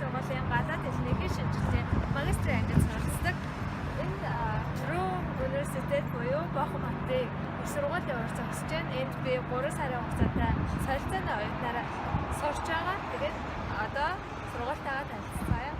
сургуулийн гадаад хэлний шинжилгээний магистрийн ангид суралцдаг. Энэ Рум университет буюу Бохом хотын их сургуулийн урд зогсож байна. Энд би 3 сарын хугацаатай солилцооны оюутнаараа сурч байгаа. Тэгээд одоо сургуультайгаа танилцгаая.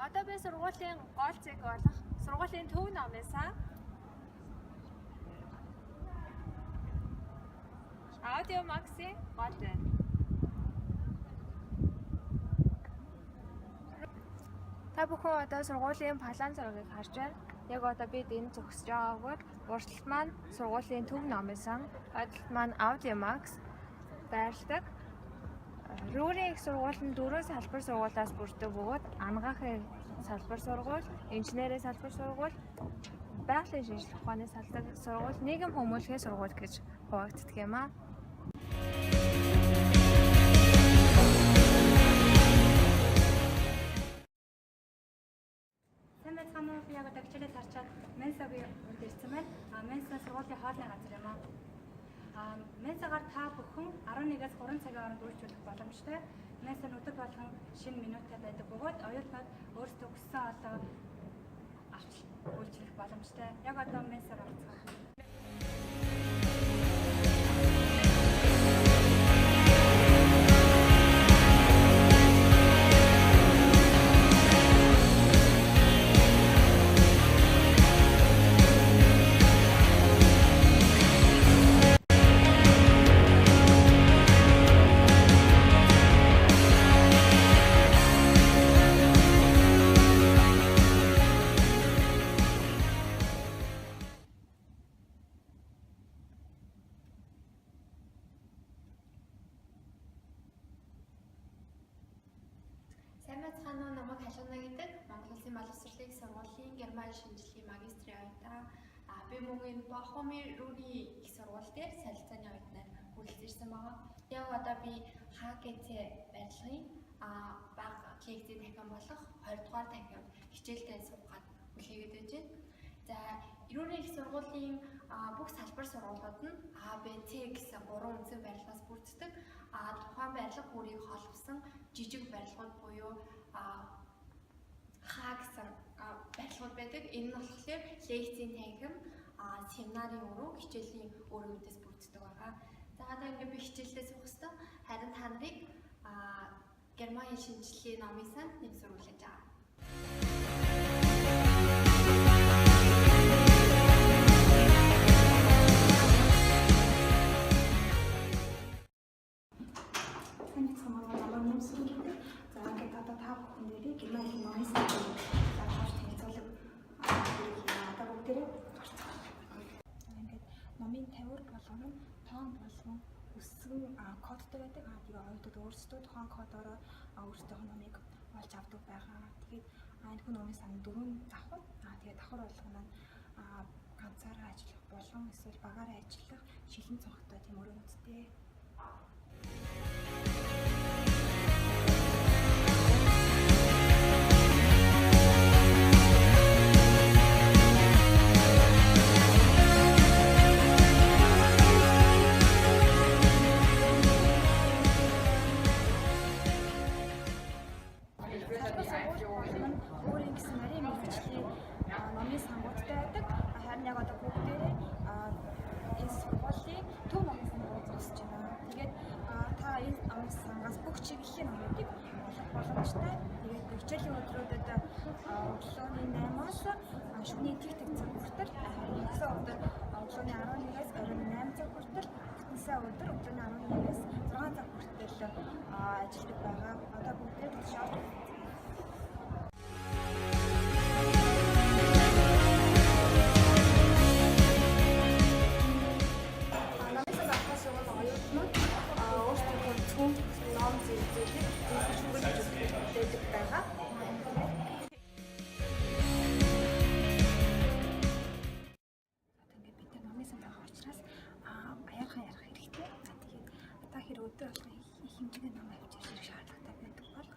Одоо би сургуулийн гол зэг болох сургуулийн төв номын сан Аудио Макси гол байна. Та бүхэн одоо сургуулийн палан зургийг харж байна. Яг одоо бид энэ зогсож байгаа бөгөөд урьдчилт маань сургуулийн төв номын сан, хойдолд маань Аудио Макс байрладаг. Рүүрийн их сургууль нь дөрвөн салбар сургуулиас бүрддэг бөгөөд анагаахын салбар сургууль, инженерийн салбар сургууль, байгалийн шинжлэх ухааны салбар сургууль, нийгэм хүмүүлгийн сургууль гэж хуваагддаг юм аа. Сайн байцгаана уу? Би яг одоо хичээлээ тарчаад Менсагийн урд ирсэн байна. Менса сургуулийн хоолны газар юм аа. Менсагаар та бүхэн 11-ээс 3 цагийн хооронд үйлчлүүлэх боломжтой. Менса нь өдөр болгон шинэ менютэй байдаг бөгөөд оюутнууд өөрсдөө хүссэн хоолоо авч үйлчлэх боломжтой. Яг одоо Менсаар орцгоо. Сайн байцгаана уу, намайг Халуна гэдэг. Монгол Улсын боловсролын их сургуулийн герман шинжилгээний магистрийн оюутан. Би мөн энэ Бохумын Рүүрийн их сургууль дээр солилцооны оюутнаар хүрэлцэн ирсэн байгаа. Яг одоо би ХГЦ барилгын бага лекцийн танхим болох 20 дугаар танхимд хичээлдээ суугаад хүлээгээд байж байна. За, Рүүрийн их сургуулийн бүх салбар сургуулиуд нь А, Б, С гэсэн гурван үндсэн барилгаас бүрддэг. Тухайн барилга бүрийг холбосон жижиг барилгууд буюу Х гэсэн барилгууд байдаг. Энэ нь болохоор лекцийн танхим, семинарын өрөө, хичээлийн өрөөнүүдээс бүрддэг байгаа. За, одоо ингээд би хичээлдээ суух ёстой. Харин та нарыг герман шинжилгээний номын санд нэмсрүүлж байгаа. Сайн байцгаана уу, намайг Нэмсрэн гэдэг. За, ингээд одоо та бүхэн нэрийг герман хэлний номын сан талаар хавч танилцуулга хүргэх юм. Одоо бүгдээрээ орцгоо. Ингээд номын тавиур болгоно нь тоон болгон өсгөн кодтой байдаг. Тэгээ оюутнууд өөрсдөө тухайн кодороо өөрсдийнхөө номыг олж авдаг байгаа. Тэгээд энэ хүн номын сан дөрвөн давхар. Тэгээд давхар болгоно нь ганцаараа ажиллах болон эсвэл багаараа ажиллах шилэн цонхтой тийм өрөөнүүдтэй. Салбар сургууль болгоно нь өөрийн гэсэн нарийн мэргэжлийн номын сангуудтай байдаг. Харин яг одоо бүгдээрээ энэ сургуулийн төв номын сангууд зогсож байна. Тэгээд та энэ номын сангаас бүх чиглэлийн номуудыг олох боломжтой. Тэгээд хичээлийн өдрүүдэд өглөөний 8-аас шөнийн тэг тэг цаг хүртэл, харин өглөө өдөр өглөөний 11-ээс оройн 8 цаг хүртэл, бүтэн сайн өдөр өглөөний 11-ээс 6 цаг хүртэл ажилладаг байгаа. Одоо бүгдээ турш орж Намын санд авахаас өмнө оюутнууд өөрсдийнхөө цөм ном зүйлийг зүйсэж хүргэж өгдөг байгаа. Одоо ингээд бид нар номын санд байгаа учраас аяархан ярих хэрэгтэй. За, тэгээд одоо хэрэг өдөр болгон их хэмжээний ном авч ирэх шаардлагатай байдаг бол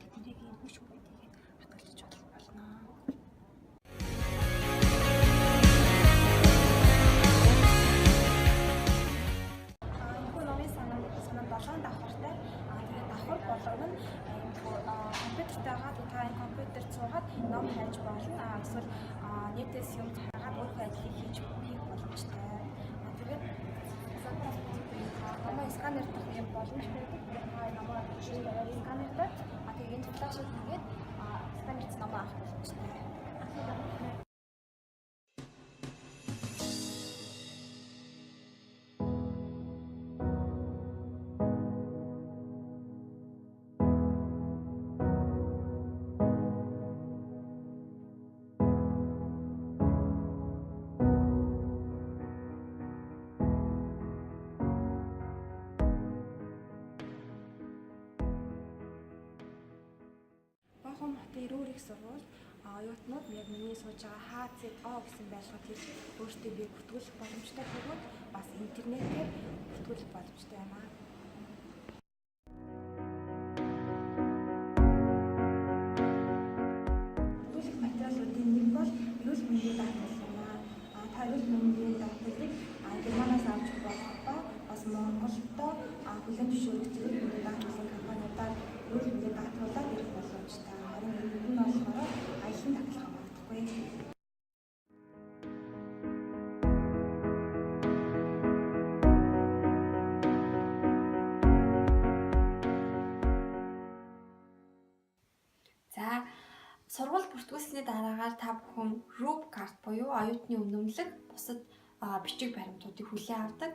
тэднийг энэ хүч хүрээтэйгээд хадгалж болно. болгоно нь компьютертэйгаа та энэ компьютерт суугаад ном хайж болно. Эсвэл нэтээс юм хайгаад өөрийнхөө ажлыг хийх боломжтой. Тэгээд номоо сканердах юм боломж байдаг. Та номоо бариад сканердаад тэгээд энэ флашыг хийгээд сканерт номоо авах боломжтой. Бохум хотын Рүүр их сургууль оюутнууд яг миний сууж байгаа HZO гэсэн байрлалд ирж өөрсдөө бие бүртгүүлэх боломжтой бөгөөд бас интернетээр бүртгүүлэх боломжтой юм аа. Бүртгүүлэх материалуудын нэг бол эрүүл мэндийн даатгал юм аа. Та эрүүл мэндийн даатгалыг Германаас авч болох ба бас Монголдоо хүлээн зөвшөөрөгдсөн эрүүл мэндийн даатгалын компаниудаар эрүүл мэндийн даатгалаар ирэх боломжтой. Харин энэ нь болохоор аялан даатгал хамгаалагдахгүй. За, сургууль бүртгүүлсний дараагаар та бүхэн RUB карт буюу оюутны үнэмлэх бусад бичиг баримтуудыг хүлээн авдаг.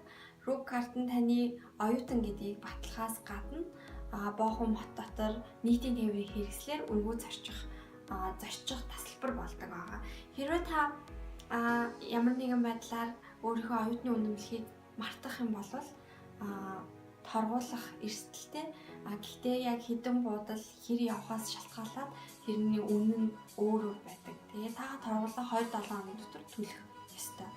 RUB карт нь таны оюутан гэдгийг баталхаас гадна Бохум хот дотор нийтийн тээврийн хэрэгслээр үнэгүй зорчих тасалбар болдог байгаа. Хэрвээ та ямар нэгэн байдлаар өөрийнхөө оюутны үнэмлэхийг мартах юм бол торгуулах эрсдэлтэй. Гэхдээ яг хэдэн буудал хэр явхаас шалтгаалаад тэрний үнэ нь өөр өөр байдаг. Тэгээ та торгуулаа 2-7 хоногийн дотор төлөх ёстой.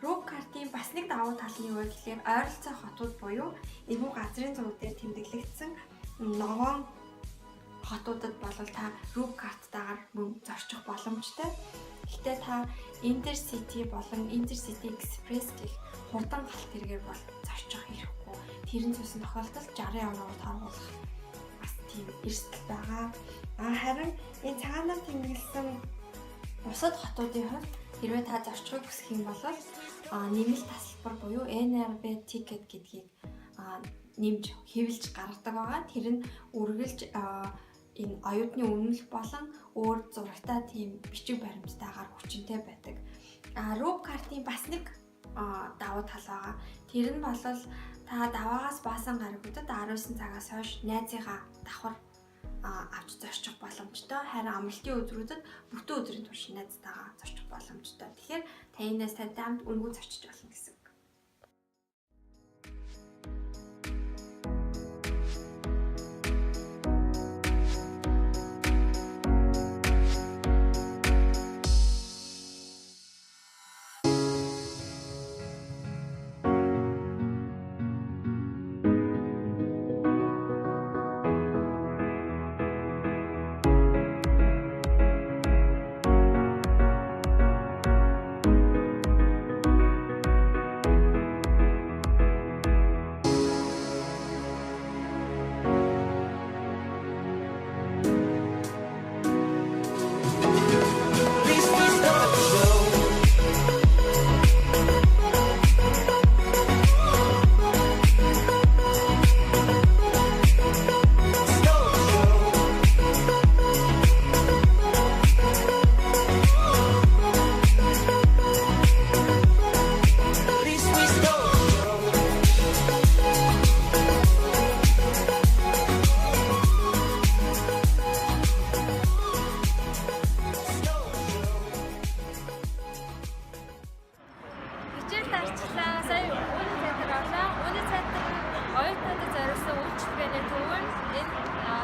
RUB картын бас нэг давуу тал нь юу вэ гэхээр ойролцоо хотууд буюу энэхүү газрын зураг дээр тэмдэглэгдсэн ногоон хотуудад болвол та RUB карттайгаар мөн зорчих боломжтой. Гэхдээ та Intercity болон Intercity Express гэх хурдан галт тэргээр бол зорчих эрхгүй. Тэрэн цусан тохиолдолд 60 евроор торгуулах бас тийм эрсдэл байгаа. Харин энэ цагаанаар тэмдэглэсэн бусад хотуудын хувьд хэрвээ та зорчихыг хүсэх юм бол нэмэлт тасалбар буюу NRB ticket гэдгийг нэмж хэвлэж гаргадаг байгаа. Тэр нь үргэлж энэ оюутны үнэмлэх болон өөр зурагтай тийм бичиг баримттайгаар хүчинтэй байдаг. RUB картын бас нэг давуу тал байгаа. Тэр нь бол та даваагаас баасан гарагуудад 19 цагаас хойш найзынхаа давхар авч зорчих боломжтой. Харин амралтын өдрүүдэд бүтэн өдрийн турш найзтайгаа зорчих боломжтой. Тэгэхээр танаас тантай хамт үнэгүй зорчиж болно гэсэн үг. Хичээлд арчлаа. Сая Үүний центр орлоо. Үүний центр нь оюутнуудад зориулсан үйлчилгээний төв нь энэ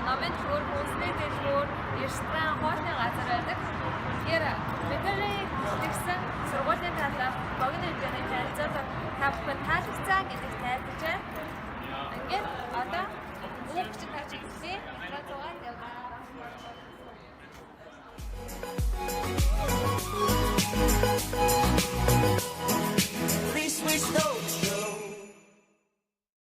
номын дэлгүүр, хүнсний дэлгүүр, ресторан, хоолны газар байдаг. Тэгэхээр бидний бэлтгэсэн сургуулийн талаар богино хэмжээний танилцуулга та бүхэн таалагдсан гэдэгт найдаж байна. Ингээд одоо үг чинь тавьж үзье. Экран зугаад яваа.